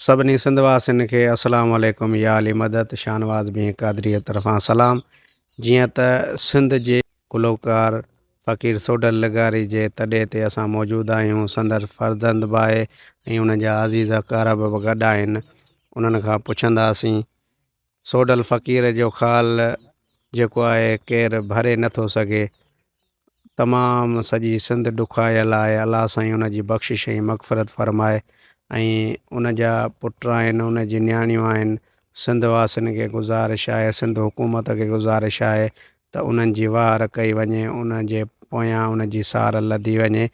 سڀني سنڌ واسين کي السلام عليڪم يا علي مدد شاهنواز بين قادريء طرفان سلام جيئن ته سنڌ جي گلوڪار فقير سوڍل لغاري جي تڏي تي اسان موجود آهيون سندس فرزند به آهي ۽ ان جا عزيز اقارب به گڏ آهن انهن کان پڇنداسين سوڍل فقير جو خال جيڪو آهي ڪير ڀري نٿو سگهي تمام سڄي سنڌ ڏکايل آهي الله سائين ان جي بخشش ۽ مغفرت فرمائي ۽ ان جا پٽ آهن ان جي نياڻيون آهن سنڌ واسين کي گذارش آهي سنڌ حڪومت کي گذارش آهي ته انهن جي واهر ڪئي وڃي ان جي پويان ان جي سار لڌي وڃي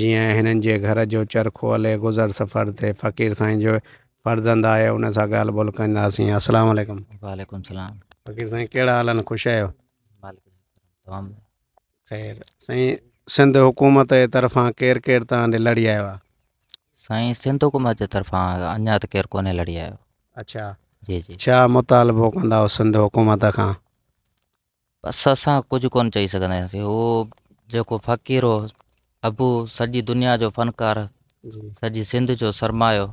جيئن هنن جي گهر جو چرخو هلي گذر سفر ٿئي فقير سائين جو فرزند آهي ان سان ڳالهه ٻولهه ڪنداسين السلام عليڪم. وعليڪم السلام. فقير سائين ڪهڙا حال آهن خوش آهيو. مالڪ جو کرم تمام. خير سائين سنڌ حڪومت جي طرفان ڪير ڪير توهان ڏي لڙي آيو آهي. سائين سنڌ حڪومت جي طرفان اڃا ته ڪير ڪونهي لڙي آيو. اڇا جي جي. ڇا مطالبو ڪندائو سنڌ حڪومت کان. بس اسان ڪجهه ڪونه چئي سگهندا آهيون هو جيڪو فقير هو ابو سڄي دنيا جو فنڪار سڄي سنڌ جو سرمايو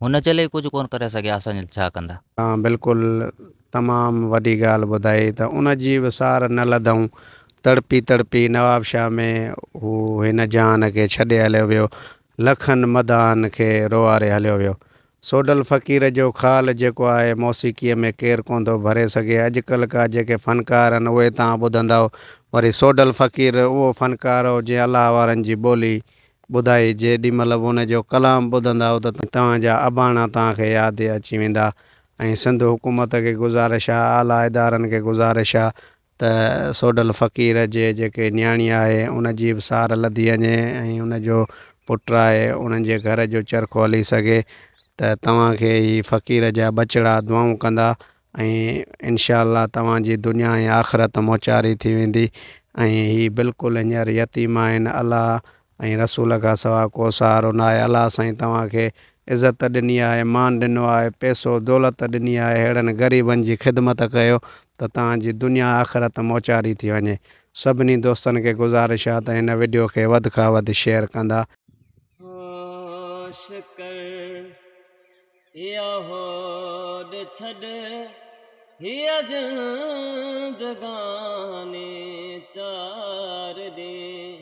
هن جي لاء ڪجهه ڪونه ڪري سگهيا اسان جي لاء ڇا ڪندا. توهان بلڪل تمام وڏي ڳالهه ٻڌائي ته ان جي به سار نه لڌائون تڙپي تڙپي نوابشاهه ۾ هو هن جهان کي ڇڏي هليو ويو لکن مداحن کي روئاري هليو ويو. سوڍل فقير جو خال جيڪو آهي موسيقيء ۾ ڪير ڪونه ٿو ڀري سگهي. اڄڪلهه ڪا جيڪي فنڪار آهن اهي توهان ٻڌندؤ. وري سوڍل فقير اهو فنڪار هو جنهن الله وارن جي ٻولي ٻڌائي. جيڏي مهل به ان جو ڪلام ٻڌندؤ ته توهان جا اباڻا توهان کي ياد اچي ويندا ۽ سنڌ حڪومت کي گذارش آهي اعليٰ ادارن کي گذارش آهي ته سوڍل فقير جي جيڪي نياڻي آهي ان جي به سار لڌي وڃي ۽ ان جو پٽ آهي انهن جي گهر جو چرخو هلي سگهي ته توهان کي هي فقير جا ٻچڙا دعائون ڪندا ۽ انشاء الله توهان جي دنيا ۽ آخرت موچاري ٿي ويندي ۽ هي بلڪل هينئر يتيم آهن الله ۽ رسول کان سوا ڪو سهارو ناهي. الله سائين توهان کي عزت ڏني آهي، مان ڏنو آهي، پئسو دولت ڏني آهي، ههڙن غريبن جي خدمت ڪيو ته توهان جي دنيا آخرت موچاري ٿي وڃي. سڀني دوستن کي گذارش آهي ته هن وڊيو کي وڌ کان وڌ شيئر ڪندا. هوش ڪر اها هوڏ ڇڏ هيء زندگاني چار ڏينهن.